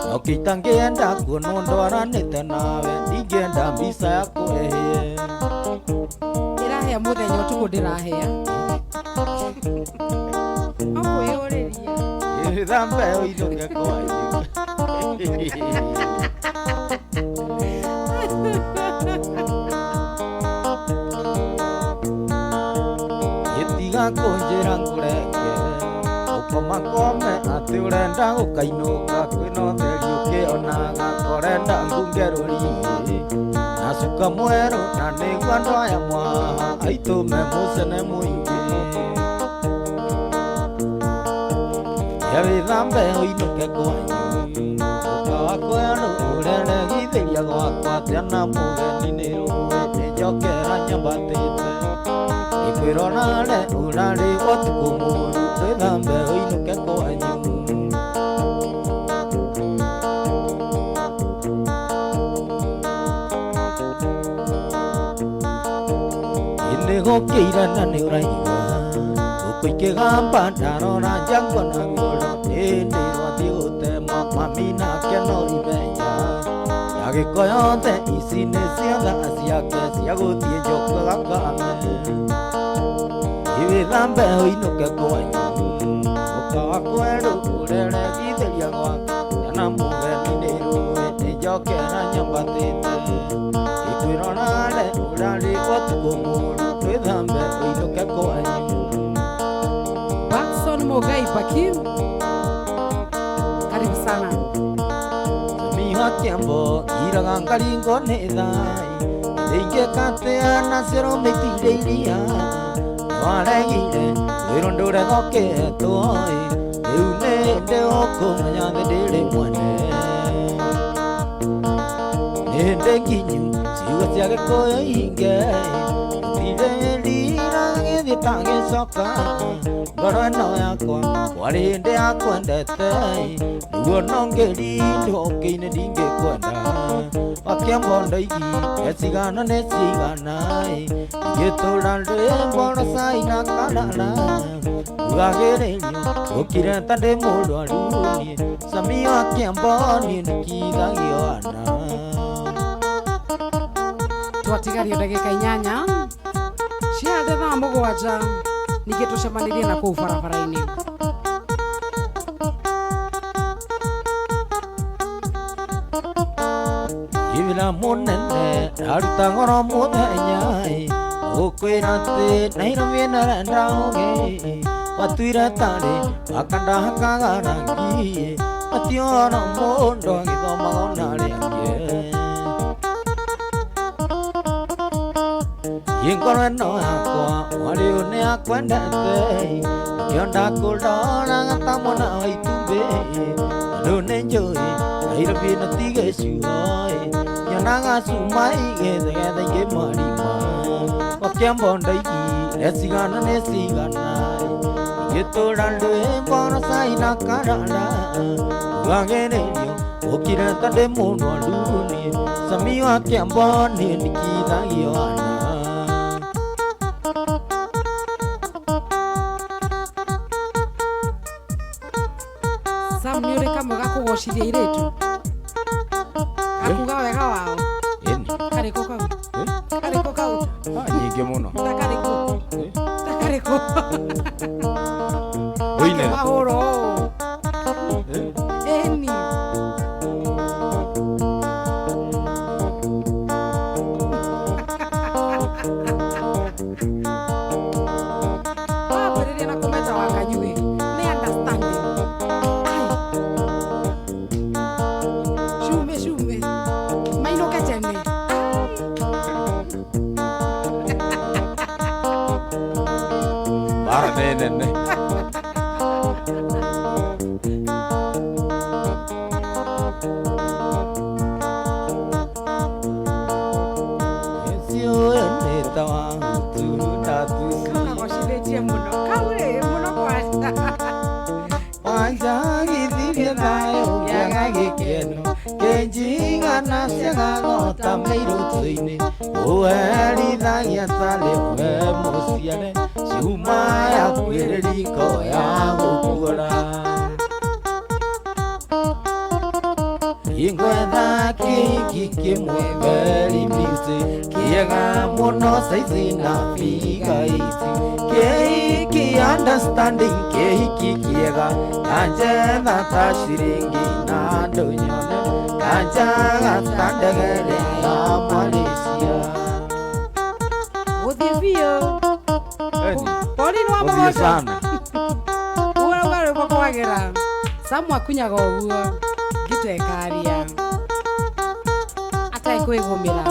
no kĩitangĩenda kuonwo ndwaranĩte nawe ndingĩenda mbica yaku ĩhĩe Ĩrahĩa mũthenya ũtukũ ndĩrahĩa. Akwĩyũrĩria. Gĩthambe ũinũke kwanyu Gĩtiga kũnjĩra ngũreke ũkomakome atĩ ũrenda gũkainũka kwĩna ũtheri ũkĩonaga korenda ngunge rũriĩ na cuka mwerũ na nĩguo andũ aya mwaha aitũme mũcene mũingĩ ya wĩthambe ũinũke kwanyu Wakwerũ ũreregithĩria gwakwa tena mũgeni nĩ rũĩ nĩnjokera nyambatĩte ikwĩrorare ũrarĩ ũtukũ mũru twĩthambe ũinũke kwanyu. Nĩgũkĩire na nĩ ũraigua ngũkũ ikĩgamba ndarora njangwa na ruoro ĩndĩ rwathiĩ gũtema mami nake no imenya ndagĩka yothe ici nĩ cia thaa ciake cia gũthiĩ njoku gakame iwĩthambe ũinũke kwanyu mũka wa kwerũ ũreregithĩria gwakwa na mũgeni nĩ rũĩ nĩnjokera nyambatĩte ikwĩrorare ũrarĩ ũtukũ mũru twĩthambe ũinũke kwanyu. Bakson Mogai Baki, karibu sana. Miha Kiambo iraga ngaringo nĩ thai ingĩkatea na cero mĩtire iria waregire wĩrwo ndũregoketwo rĩu nĩ ndĩ ũkũmenya thĩ ndĩrĩ mwene nĩ ndĩ nginyu ciugo cia gĩkũyũ inge itirĩrira gĩthiĩ ta gĩcoka ngoro ĩno yakwa kwarĩ hĩndĩ yakwendete nĩguo no ngĩrindwo ũkĩ-inĩ ndingĩkwenda Wakiambo ndoigi ecigana nĩ cigana ingĩtũra rwĩmbo rũcai na karara ugagĩrĩrio ũkire ta ndĩ mũrwaru niĩ Sami wa Kiambo niĩ ndikithagio ana. Twatigario ndagĩka 8 cia thaa 7 ningĩ tũcemanirie na kũu barabara-inĩ. Ibira mũnene ndaruta ngoro mũthenya ũkwĩra atĩ Nairobi nĩrenda ũgĩ watuire tarĩ makandahakaga rangi mationa mũndũ agĩthomaga ona rĩake ngoro ĩno yakwa mwarĩ ũyũ nĩakwendete nĩkĩo ndakũroraga ta mwana wa itumbĩ tondũ nĩnjũĩ Nairobi ĩno ti gĩcuo nyonaga cuma igĩthegetha ingĩmarima Wakiambo ndoigi ecigana nĩ cigana ingĩtũra rwĩmbo rũcai na karara ugagĩrĩrio ũkire ta ndĩ mũrwaru niĩ Sami wa Kiambo niĩ ndikithagio ana. Sam nĩ ũrĩ kamwe ga kũgocithia airĩtu gakuga wega wao karĩkũ kau karĩkũ kau nyingĩ mũno ta karĩkũ ta karĩkũ ũine mahũro ĩni wambĩrĩria na kũmeta wa kanyuĩ nĩ understanding. Ai. Shume shume mainũke tene. Bara nĩ nene. Kagocithĩtie mũno kau rĩ mũno kwaca. Wanjagithirie thayũ ngĩaga gĩkeno kĩnjigana ciagagota mĩirũtũ-inĩ ũherithagia tarĩ we mũciare ciuma yaku ĩrĩ riko ya gũkuora ingwetha kĩhiki kĩmwe very busy kĩega mũno saizi na figa ici kĩhiki understanding kĩhiki kĩega kanjetha ta ciringi na ndũnyone kanjaga ta ndege ya Malaysia. Gũthiĩ biũ Pauline wa Gũthiĩ Mũgũnda sana. Ũrauga rwĩmbo kwagĩra Samu akunyaga ũguo ngitekaria atekwĩgũmĩra.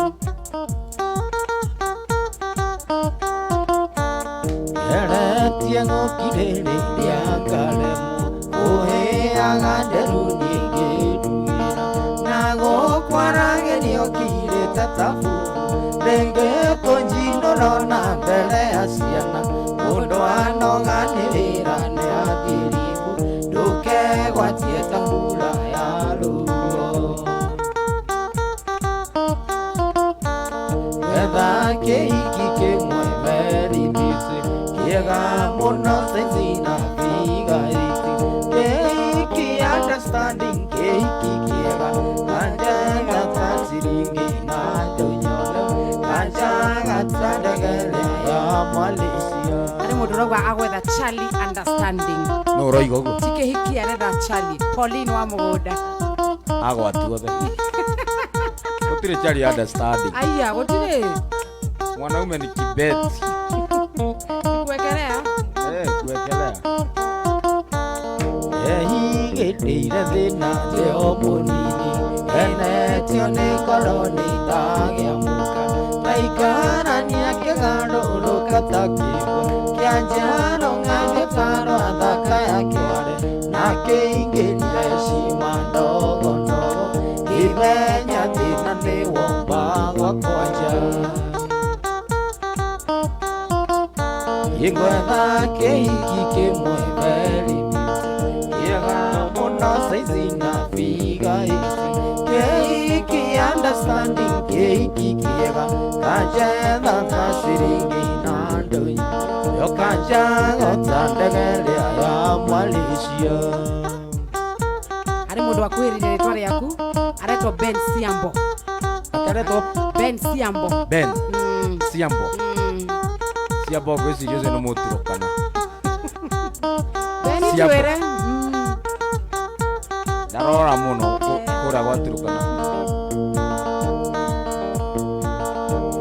Eretie ngũkirĩrĩria ngaremwo ũheaga nderu nyingĩ nduĩra tabu rĩngĩ kũnjinũra na mbere ya ciana mũndũ anoga nĩ wĩra nĩ athiribu ndũkegwatie ta mbura ya rũhuho wetha kĩhiki kĩmwe very busy kĩega mũno saizi na figa iti kĩhiki understanding kĩhiki kĩega kanjaga ta ciringi na ndũnyone kanjaga ta ndegere ya Malaysia Arĩ mũndũ ũrauga agwetha Charlie understanding. No ũroiga ũguo. Ti kĩhiki aretha Charlie. Pauline wa mũgũnda. Agwatuothe. Gũtirĩ Charlie understanding. Aya, gũtirĩ. Mwanaume ni kibeti. Kuwekelea. Kuwekelea. Ehigĩrĩire thĩna ndĩ o mũnini enetio nĩ ngoro nĩ itagĩa mũka maikarania kĩgarũrũka ta kĩgwa kĩa njaro ng'ang'ĩtaro athaka ya kĩare na kĩingĩria heshima ndogo ndogo kĩmenya thĩna nĩ wombagwa kwanja Ingwetha kĩhiki kĩmwe very busy kĩega mũno saizi na figa iti kĩhiki understanding kĩhiki kĩega kanjetha ta ciringi na ndũnyũ yo kanjaga ta ndege ĩrĩa ya Malaysia. Harĩ mũndũ wakuhĩrĩria rĩtwa rĩaku aretwo Ben Siambo. Akaretwo Ben Siambo. Ben Siambo. Siambo ngwĩciria ũcio nĩ mũtirũkana. Ben Siambo. twĩre. Ndarora mũno kũrĩa gwa Turukana.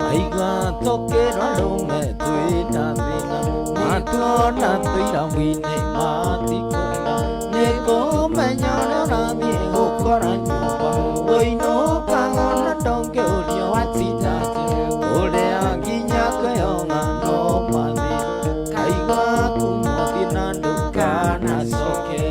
Aigua tũkĩrwo rũme twĩna thĩna matuona tũiramu-inĩ matikwenda nĩ kũmenya ũrĩa ũrathiĩ gũkora nyũmba ũinũkaga na ndũngĩũrio watinda atĩa kũrĩa nginya kwĩonga no mathĩ kaigua kuma ũthiĩ na ndũkanacoke.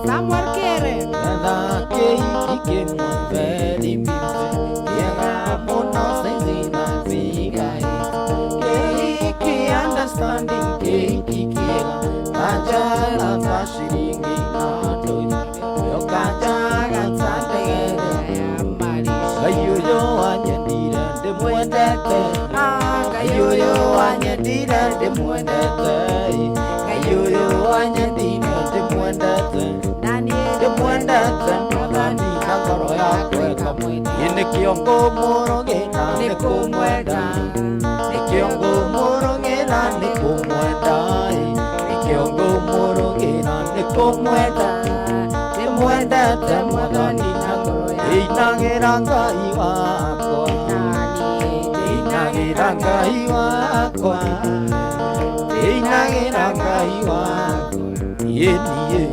Samuel Kere. Etha kĩhiki kĩmwe very busy kĩega mũno saizi na figa iti kĩhiki understanding kĩhiki kĩega kanjaga ta ciringi na ndũnyũ yo kanjaga ta ndege Ya Malaysia. Ngai ũyũ wanyendire ndĩmwendete Ngai ũyũ wanyendire ndĩmwendete Ngai ũyũ wanyendire ndĩmwendete ndĩmwendete Mwathani na ngoro yakwa ĩkamwenda Ĩ nĩkĩo ngũmũrũgĩra nĩ kũmwenda nĩkĩo ngũmũrũgĩra nĩ kũmwenda nĩkĩo ngũmũrũgĩra nĩ kũmwenda ndĩmwendete Mwathani na ngoro yakwa ĩinagĩra Ngai wakwa ĩinagĩra Ngai wakwa ĩinagĩra Ngai wakwa ĩ niĩ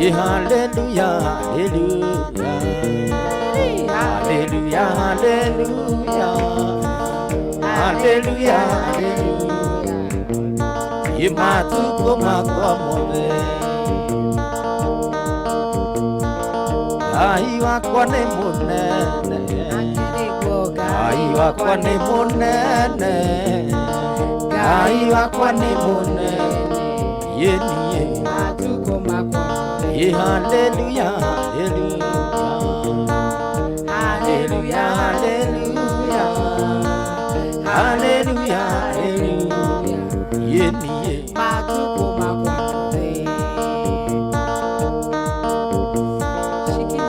ĩ haleluya haleluya haleluya haleluya haleluya haleluya ĩ matukũ makwa mothe Ngai wakwa nĩ mũnene Ngai wakwa nĩ mũnene Ngai wakwa nĩ mũnene ĩ niĩ ĩ haleluya haleluya haleluya haleluya haleluya haleluya ĩ niĩ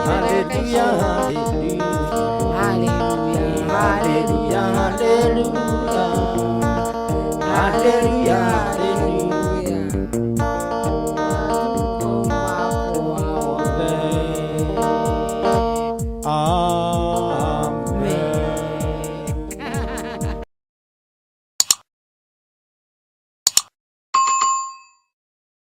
haleluya haleluya haleluya haleluya haleluya